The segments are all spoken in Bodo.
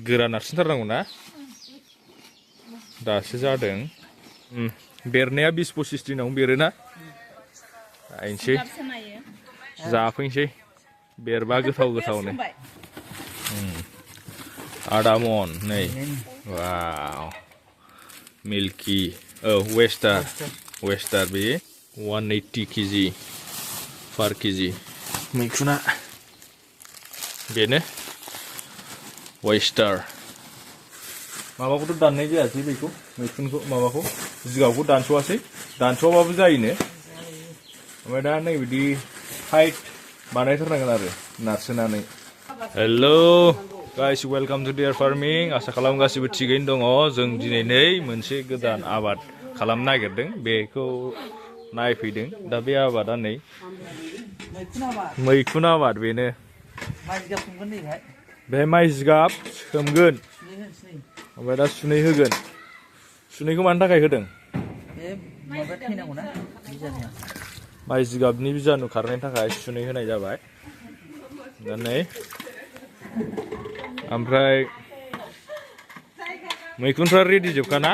गोरा नारसिनथारनांगौ ना दासो जादों बेरनाया 20-25 दिनाव बेरोना गायनोसै जाफैनोसै बेरबा गोथावनो आदा मन नै वाव मिल्की वेस्टार बे 180 केजि पर केजि मैखुना बेनो वेस्टार माबाखौथ' दाननाय जायासै बेखौ मैखुनखौ माबाखौ जिगाबखौ दानस'वाबाबो जायोनो ओमफ्राय दा नैबिदि हाइट बानायथारनांगोन आरो नारसोनानै hello guys welcome to dear farming आसा खालाम गासिबो थिगैनो दङ जों दिनै मोनसे गोदान आबाद खालामनो नागिरदों बेखौ नायफैदों दा बे आबादा नै मैखुन आबाद बेनो बे माइ जिगाब सोमगोन ओमफ्राय दा सुनै होगोन सुनैखौ मानि थाखाय होदों माइ जिगाबनि बिजानु खारनायनि थाखाय सुनै होनाय जाबाय दा नै ओमफ्राय मैखुनफ्रा रेडि जोबखाना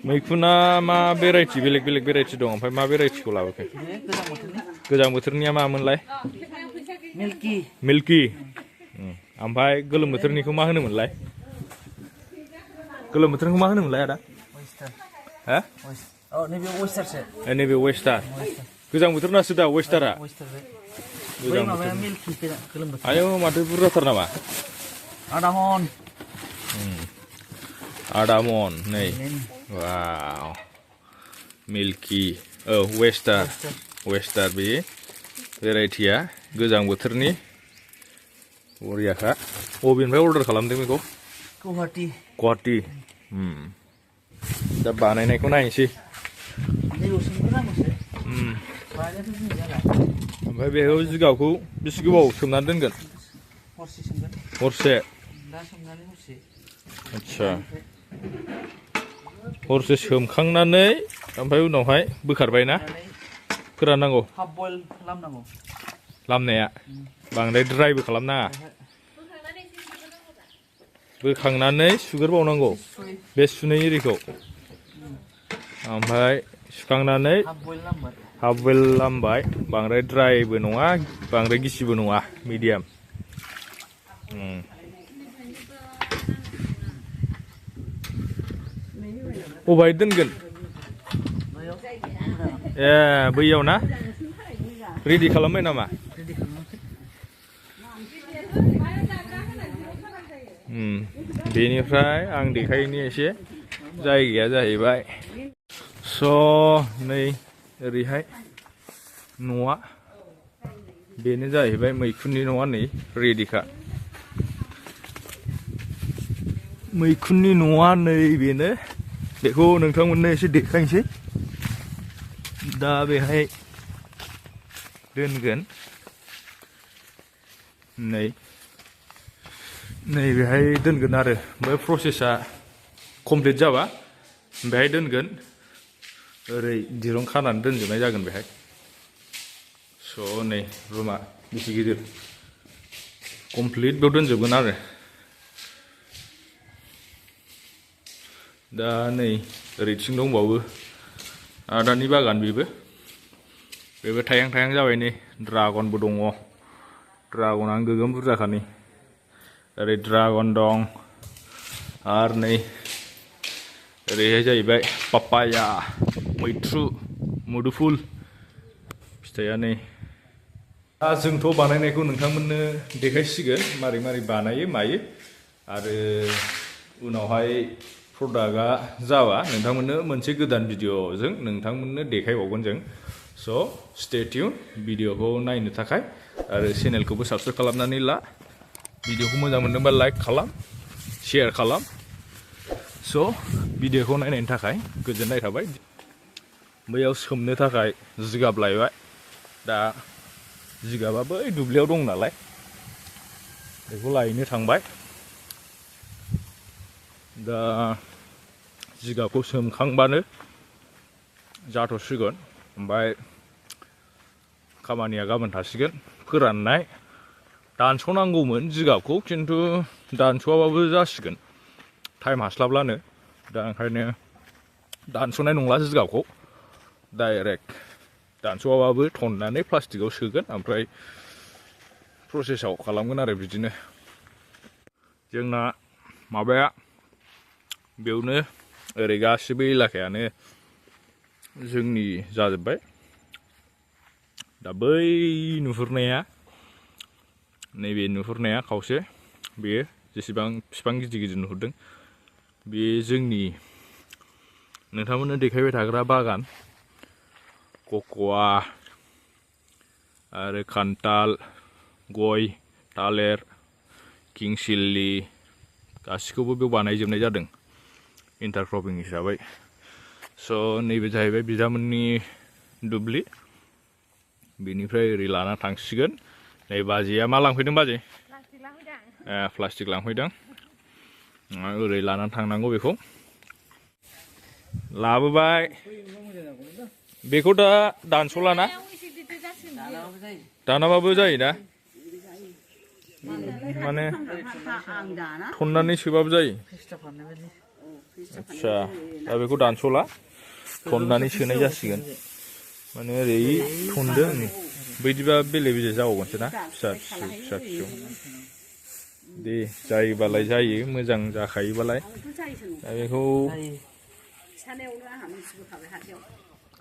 मैखुना मा भेराइटि बेलेग भेराइटि दं ओमफ्राय मा भेराइटिखौ लाबोखो गोजां बोथोरनिया मामोनलाय मिल्की ओमफ्राय गोलोम बोथोरनिखौ मा होनोमोनलाय गोलोम बोथोरनिखौ मा होनोमोनलाय आदा नैबे वेस्टार गोजां बोथोरनासो दा वेस्टारा आयौ माथो बुरजाथार नामा आदा मन नै वाव मिल्की वेस्टार बे भेराइटिया गोजां बोथोरनि बरियाखा बबेनिफ्राय अर्डार खालामदों बेखौ गुवाहाटि दा बानायनायखौ नायनोसै ओमफ्राय बेखौ जिगाबखौ बेसे गोबाव सोमनानै दोनगोन हरसे आच्छा हरसे सोमखांनानै ओमफ्राय उनावहाय बोखारबाय ना फोराननांगौ लामनाया बांद्राय ड्राइबो खालामनाङा बोखांनानै सुगोरबावनांगौ बे सुनै एरिखौ ओमफ्राय सुखांनानै हाफ बयल लामबाय बांद्राय ड्राइबो नङा बांद्राय गिसिबो नङा मिडियाम अबेहाय दोनगोन ए बैयाव ना रेडि खालामबाय नामा बेनिफ्राय आं देखायनि एसे जायगाया जाहैबाय स' नै ओरैहाय न'आ बेनो जाहैबाय मैखुननि न'आ नै रेडिखा मैखुननि न'आ नै बेनो बेखौ नोंथांमोननो एसे देखायनोसै दा बेहाय दोनगोन नै बेहाय दोनगोन आरो बे प्रसेसा कमप्लिट जाबा बेहाय दोनगोन ओरै दिरुं खानानै दोनजोबनाय जागोन बेहाय स' नै रुमा बेसे गिदिर कमप्लिट बेयाव दोनजोबगोन आरो दा नै ओरैथिं दंबावो आदानि बागान बेबो थायहां जाबाय नै ड्रागनबो दङ ड्रागना गोगोम बुरजाखानि ओरै ड्रागन दं आरो नै ओरैहाय जाहैबाय पापाया मैथ्रु मुदुफुल फिथाइया नै दा जोंथ' बानायनायखौ नोंथांमोननो देखायसिगोन मारै बानायो मायो आरो उनावहाय प्रडाक्टआ जाबा नोंथांमोननो मोनसे गोदान भिडिअ'जों नोंथांमोननो देखायबावगोन जों स' स्टे टिउन भिडिअ'खौ नायनो थाखाय आरो चेनेलखौबो साबस्क्राइब खालामनानै ला भिडिअ'खौ मोजां मोनदोंबा लाइक खालाम शेयार खालाम स' भिडिअ'खौ नायनायनि थाखाय गोजोननाय थाबाय बैयाव सोमनो थाखाय जिगाब लायबाय दा जिगाबा बै दुब्लियाव दं नालाय बेखौ लायनो थांबाय दा जिगाबखौ सोमखांबानो जाथ'सिगोन ओमफ्राय खामानिया गाबोन थासिगोन फोराननाय दानस'नांगौमोन जिगाबखौ खिन्थु दानस'आबाबो जासिगोन टाइम हास्लाबलानो दा ओंखायनो दानस'नाय नंला जिगाबखौ डाइरेक्ट दानस'आबाबो थननानै प्लास्टिकआव सोगोन ओमफ्राय प्रसेसआव खालामगोन आरो बिदिनो जोंना माबाया बेयावनो ओरै गासिबो इलाकायानो जोंनि जाजोब्बाय दा बै नुहुरनाया नैबे नुहुरनाया खावसे बेयो जेसेबां बिफां गिदिर गिदिर नुहुरदों बे जोंनि नोंथांमोननो देखायबाय थाग्रा बागान कक'आ आरो खान्थाल गय थालेर किंसिल्लि गासिखौबो बेयाव बानायजोबनाय जादों इन्टारक्रपिं हिसाबै स' नैबे जाहैबाय बिदामोननि दुब्लि बेनिफ्राय ओरै लाना थांसिगोन नै बाजैया मा लांफैदों बाजै प्लास्टिक लांफैदों ओरै लानानै थांनांगौ बेखौ लाबोबाय बेखौ दा दानस'लाना दानाबाबो जायोना माने थननानै सोबाबो जायो आदसा दा बेखौ दानस'ला थननानै सोनाय जासिगोन माने ओरै थनदों बैदिबा बेले बेजे जाबावगोनसो ना फिसा फिसौ दे जायोबालाय जायो मोजां जाखायोबालाय दा बेखौ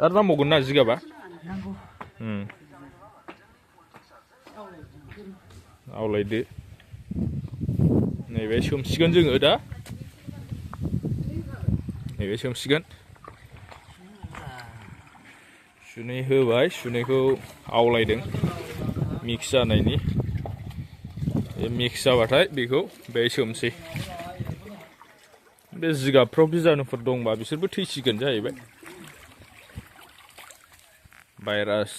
आरो नांबावगोन ना जिगाबा आवलायदो नैबे सोमसिगोन जोङो दा नैबे सोमसिगोन सुनै होबाय सुनैखौ आवलायदों मिक्स जानायनि मिक्स जाबाथाय बेखौ बे सोमसै बे जिगाबफ्राव बिजानुफोर दंबा बिसोरबो थैसिगोन जाहैबाय भाइरास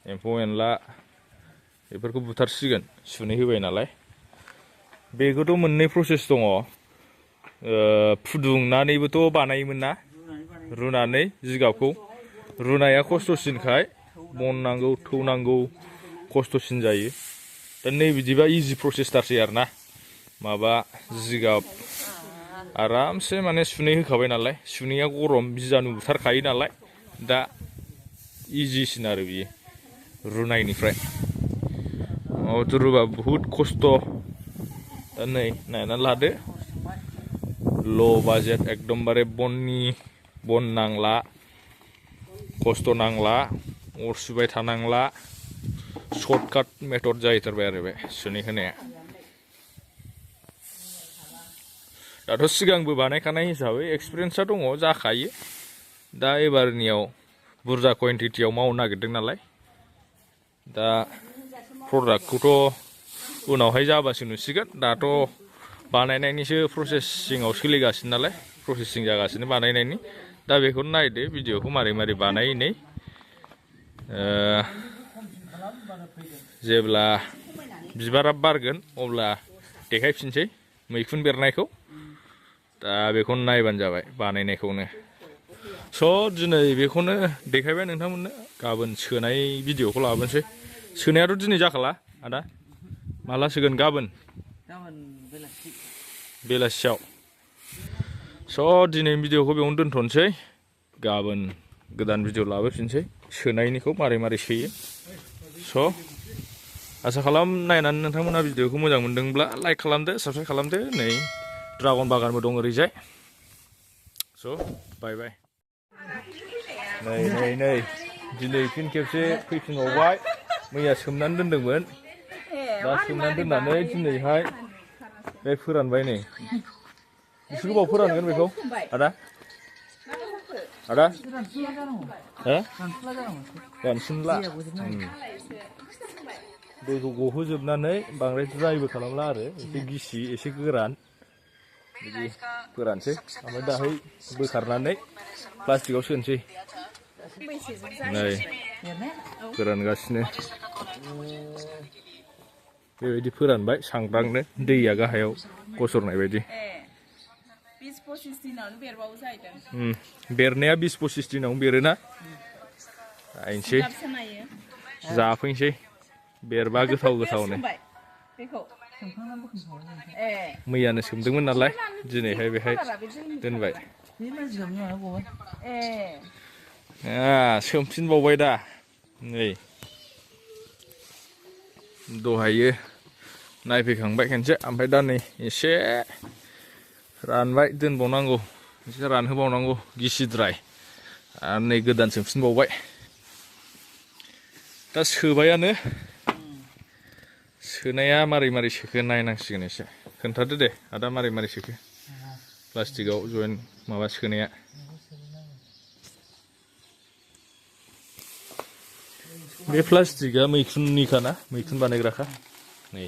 एम्फौ एनला बेफोरखौ बुथारसिगोन सुनै होबाय नालाय बेखौथ' मोननै प्रसेस दङ फुदुंनानैबोथ' बानायोमोन ना रुनानै जिगाबखौ रुनाया खस्थ'सिनखाय बन नांगौ थौ नांगौ खस्थ'सिन जायो दा नै बिदिबा इजि प्रसेसथारसै आरो ना माबा जिगाब आरामसे माने सुनै होखाबाय नालाय सुनैया गरम बिजानु बुथारखायो नालाय दा इजिसिन आरो बियो रुनायनिफ्राय माबाथ' रुबा बुहुद खस्थ' दा नै नायनानै लादो ल' बाजेट एकदमबारे बन नांला खस्थ' नांला अर सुबाय थानांला सर्टकाट मेथड जाहैथारबाय आरो बे सुनै होनाया दाथ' सिगांबो बानायखानाय हिसाबै एक्सपिरियेन्सआ दङ जाखायो दा एबारनियाव बुरजा कुवान्टिटियाव मावनो नागिरदों नालाय दा प्रडाक्टखौथ' उनावहाय जाबासो नुसिगोन दाथ' बानायनायनिसो प्रसेसिङाव सोलिगासिनो नालाय प्रसेसिं जागासिनो बानायनायनि दा बेखौनो नायदो भिडिअखौ मारै मारै बानायो नै जेब्ला बिबारा बारगोन अब्ला देखायफिनसै मैखुन बेरनायखौ दा बेखौनो नायबानो जाबाय बानायनायखौनो स' दिनै बेखौनो देखायबाय नोंथांमोननो गाबोन सोनाय भिडिअखौ लाबोनोसै सोनायाथ' दिनै जाखाला आदा माला सोगोन गाबोन बेलासियाव स' दिनै भिडिअखौ बेयावनो दोनथ'नोसै गाबोन गोदान भिडिअ लाबोफिनसै सोनायनिखौ मारै मारै सोयो स' आसा खालाम नायनानै नोंथांमोना भिडिअखौ मोजां मोनदोंब्ला लाइक खालामदो साबस्क्राइब खालामदो नै ड्रागन बागानबो दं ओरैजाय स' बाय बाय नै दिनै फिन खेबसे फैफिनबावबाय मैया सोमनानै दोनदोंमोन दा सोमनानै दोननानै दिनैहाय बे फोरानबाय नै बेसे गोबाव फोरानगोन बेखौ आदा रानफुनला दैखौ गहोजोबनानै बांद्राय द्रायबो खालामला आरो एसे गिसि एसे गोरान बिदि फोरानसै ओमफ्राय दाहाय बोखारनानै प्लास्टिकआव सोनोसै नै फोरानगासिनो बेबायदि फोरानबाय सांग्रांनो दैया गाहायाव गसरनाय बायदि 20-25 दिनावनो बेरबावो जाहैदों बेरनाया 20-25 दिनावनो बेरोना नायनोसै जाफैनोसै बेरबा गोथाव गोथावनो बेखौ ए मैयानो सोमदोंमोन नालाय दिनैहाय बेहाय दोनबाय ए सोमफिनबावबाय दा नै दहायो नायफैखांबाय खनसे ओमफ्राय दा नै एसे रानबाय दोनबावनांगौ एसे रानहोबावनांगौ गिसिद्राय आरो नै गोदान सोमफिनबावबाय दा सोबायानो सोनाया मारै मारै सोखो नायनांसिगोन एसे खोन्थादो दे आदा मारै मारै सोखो प्लास्टिकआव जयेन माबा सोनाया बे प्लास्टिकआ मैखुननिखाना मैखुन बानायग्राखा नै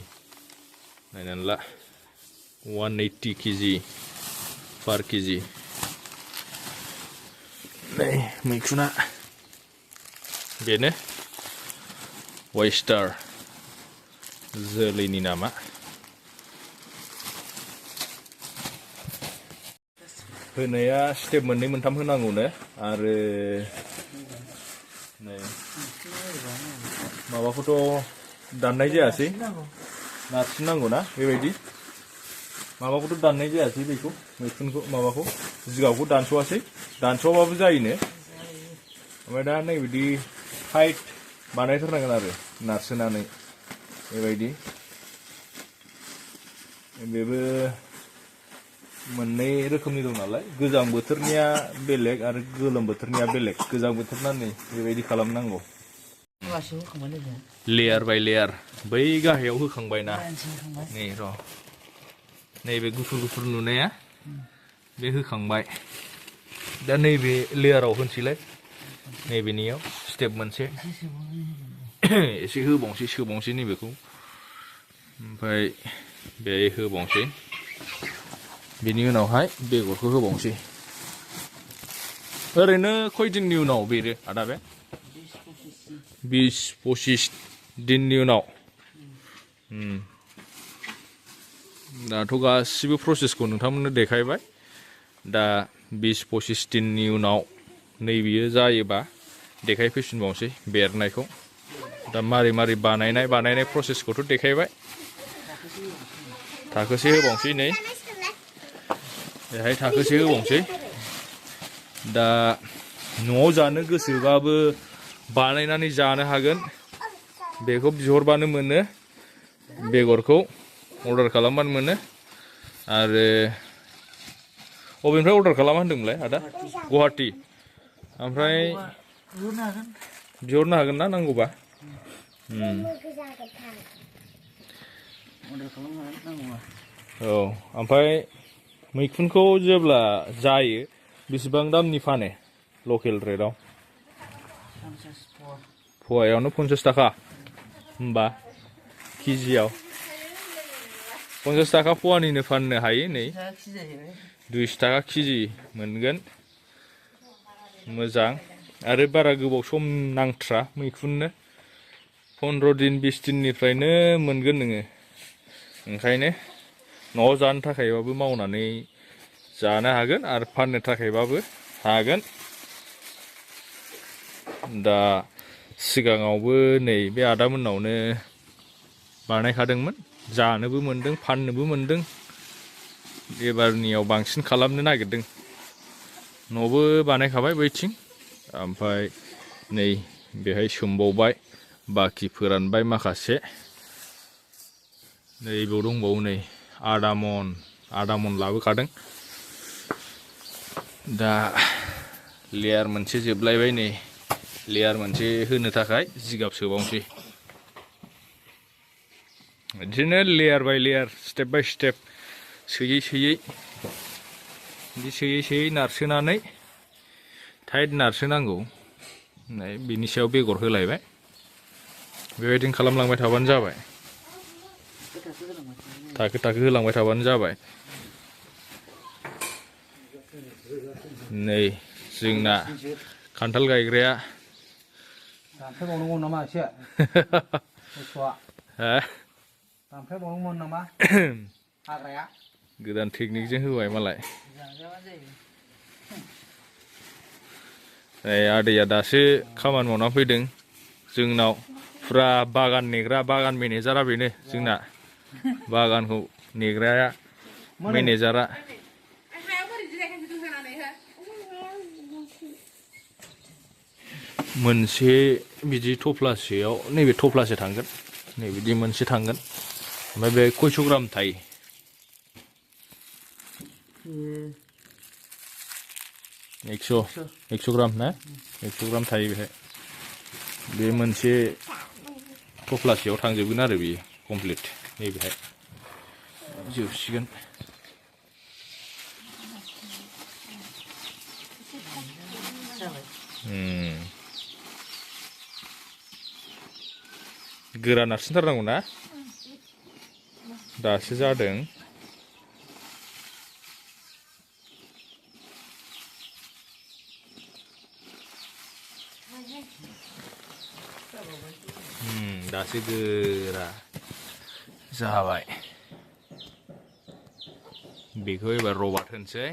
नायनानै ला 180 केजि पार केजि नै मैखुना बेनो oyster जोलैनि नामा होनाया स्टेप मोननै मोनथाम होनांगौनो आरो नै माबाखौथ' दाननाय जायासै नारसिननांगौ ना बेबायदि माबाखौथ' दाननाय जायासै बेखौ मैखुनखौ माबाखौ जिगाबखौ दानस'वासै दानस'वाबाबो जायोनो ओमफ्राय दा नै बिदि टाइट बानायथारनांगोन आरो नारसोनानै बेबायदि बेबो मोननै रोखोमनि दं नालाय गोजां बोथोरनिया बेलेग आरो गोलोम बोथोरनिया बेलेग गोजां बोथोरना नै बेबायदि खालामनांगौ लेयार बाय लेयार बै गाहायाव होखांबाय ना नै र' नैबे गुफुर गुफुर नुनाया बे होखांबाय दा नैबे लेयाराव होनसैलाय नैबेनियाव स्टेप मोनसे एसे होबावनोसै सोबावनोसै नैबेखौ ओमफ्राय बे होबावनोसै बेनि उनावहाय बेगरखौ होबावनोसै ओरैनो खयदिननि उनाव बेरो आदा बे 20-25 दिननि उनाव दाथ' गासिबो प्रसेसखौ नोंथांमोननो देखायबाय दा 20-25 दिननि उनाव नैबेयो जायोबा देखायफैफिनबावनोसै बेरनायखौ दा मारै मारै बानायनाय प्रसेसखौथ' देखायबाय थाखोसे होबावनोसै नै बेहाय थाखोसे होबावनोसै दा न'आव जानो गोसोबाबो बानायनानै जानो हागोन बेखौ बिहरबानो मोनो बेगरखौ अर्डार खालामबानो मोनो आरो बबेनिफ्राय अर्डार खालामा होनदोंमोनलाय आदा गुवाहाटि ओमफ्राय बिहरनो हागोन ना नांगौबा औ ओमफ्राय मैखुनखौ जेब्ला जायो बेसेबां दामनि फानो लकेल रेटआव फवायावनो 50 थाखा होमबा केजियाव 50 थाखा फवानिनो फाननो हायो नै 200 थाखा केजि मोनगोन मोजां आरो बारा गोबाव सम नांथ्रा मैखुननो 15 दिन 20 दिननिफ्रायनो मोनगोन नोङो ओंखायनो न'आव जानो थाखायबाबो मावनानै जानो हागोन आरो फाननो थाखायबाबो हागोन दा सिगाङावबो नै बे आदामोननावनो बानायखादोंमोन जानोबो मोनदों फाननोबो मोनदों एबारनियाव बांसिन खालामनो नागिरदों न'बो बानायखाबाय बैथिं ओमफ्राय नै बेहाय सोमबावबाय बाखि फोरानबाय माखासे नैबाव दंबावो नै आदा मन लाबोखादों दा लेयार मोनसे जोबलायबाय नै लेयार मोनसे होनो थाखाय जिगाब सोबावनोसै बिदिनो लेयार बाय लेयार स्टेप बाय स्टेप सोयै बिदि सोयै नारसोनानै टाइट नारसोनांगौ बिनि सायाव बेगर होलायबाय बेबायदिनो खालामलांबाय थाबानो जाबाय थाखो होलांबाय थाबानो जाबाय नै जोंना खान्थाल गायग्राया दानफायबावनांगौ नामा एसे मोसौआ दानफायबावनांगौमोन नामा हाग्राया गोदान टेकनिकजों होबाय मालाय आदैया दासो खामानि मावना फैदों जोंनाव फुरा बागान नेग्रा बागान मेनेजारा बेनो जोंना बागानखौ नेग्राया मेनेजारा मोनसे बिदि थफ्लासेयाव नैबे थफ्लासे थांगोन नैबिदि मोनसे थांगोन ओमफ्राय बे कयस' ग्राम थायो 100 ग्राम ना 100 ग्राम थायो बेहाय बे मोनसे थफ्लासेयाव थांजोबगोन आरो बेयो कमप्लिट नैबेहाय जोबसिगोन गोरा नारसिनथारनांगौ ना दासो जादों दासो गोरा जाबाय बेखौ एबार रबाट होनोसै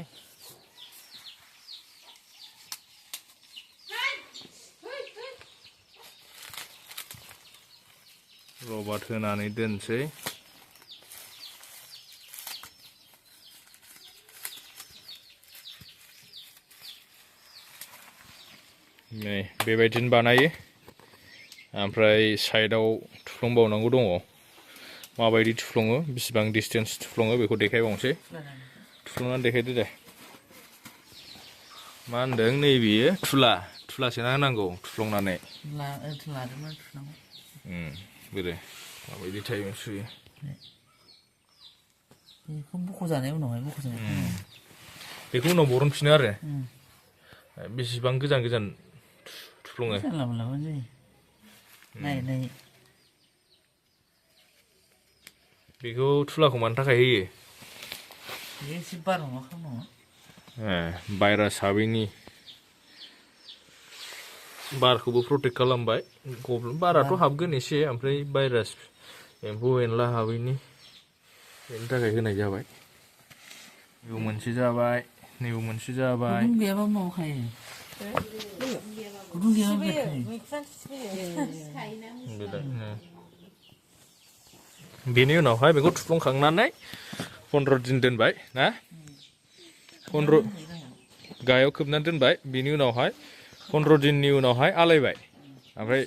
रबाट होनानै दोनसै नै बेबायदिनो बानायो ओमफ्राय साइडआव थुफ्लंबावनांगौ दङ माबायदि थुफ्लङो बेसेबां डिसटेन्स थुफ्लङो बेखौ देखायबावनोसै थुफ्लंनानै देखायदो दे मा होनदों नैबेयो थुला सोना होनांगौ थुफ्लंनानै बोरो माबायदि टाइम सुयो बेखौ बख'जानाय उनावहाय बेखौ उनाव बरनफिनो आरो बेसेबां गोजान थुफ्लङो जानला मोनलाबानो जायो नायै बेखौ थुलाखौ मानो थाखाय होयो बे एसे बार मा खालामनांगौ भाइरास हाबैनि बारखौबो प्रटेक्ट खालामबाय बाराथ' हाबगोन एसे ओमफ्राय भाइरास एम्फौ एनला हाबैनि बेनि थाखाय होनाय जाबाय बेयाव मोनसे जाबाय नैबे मोनसे जाबाय गुदुं गैयाबा मावखायो गुदुं गैयाबा बेनि उनावहाय बेखौ थुफ्लंखांनानै 15 दिन दोनबाय ना 15 गाहायाव खोबनानै दोनबाय बिनि उनावहाय 15 दिननि उनावहाय आलायबाय ओमफ्राय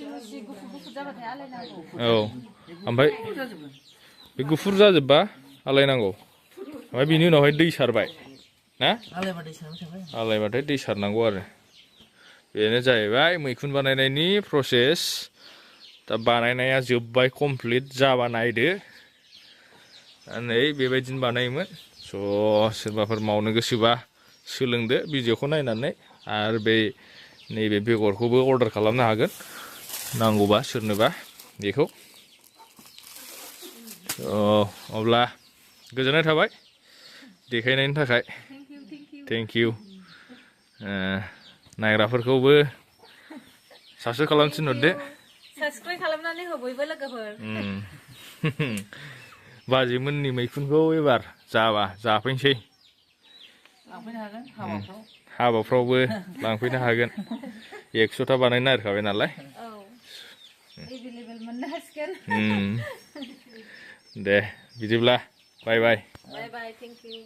औ ओमफ्राय बे गुफुर जाजोबबा आलायनांगौ ओमफ्राय बिनि उनावहाय दै सारबाय ना आलायबाथाय दै सारनांगौ आरो बेनो जाहैबाय मैखुन बानायनायनि प्रसेस दा बानायनाया जोब्बाय कमप्लिट जाबा नायदो नै बेबायदिनो बानायोमोन स' सोरबाफोर मावनो गोसोबा सोलोंदो भिडिअखौ नायनानै आरो बे नैबे बेगरखौबो अर्डार खालामनो हागोन नांगौबा सोरनोबा बेखौ अब्ला गोजोननाय थाबाय देखायनायनि थाखाय थेंक इउ नायग्राफोरखौबो साबस्क्राइब खालामनो थिनहरदो साबस्क्राइब खालामनानै हो बयबो लोगोफोर बाजैमोननि मैखुनखौ एबार जाबा जाफैनोसै लांफैनो हागोन हाबाफ्राव हाबाफ्रावबो लांफैनो हागोन 100टा बानायनो नागिरखाबाय नालाय औ एभेलेबेल मोननो हासिगोन दे बिदिब्ला बाय बाय थेंक इउ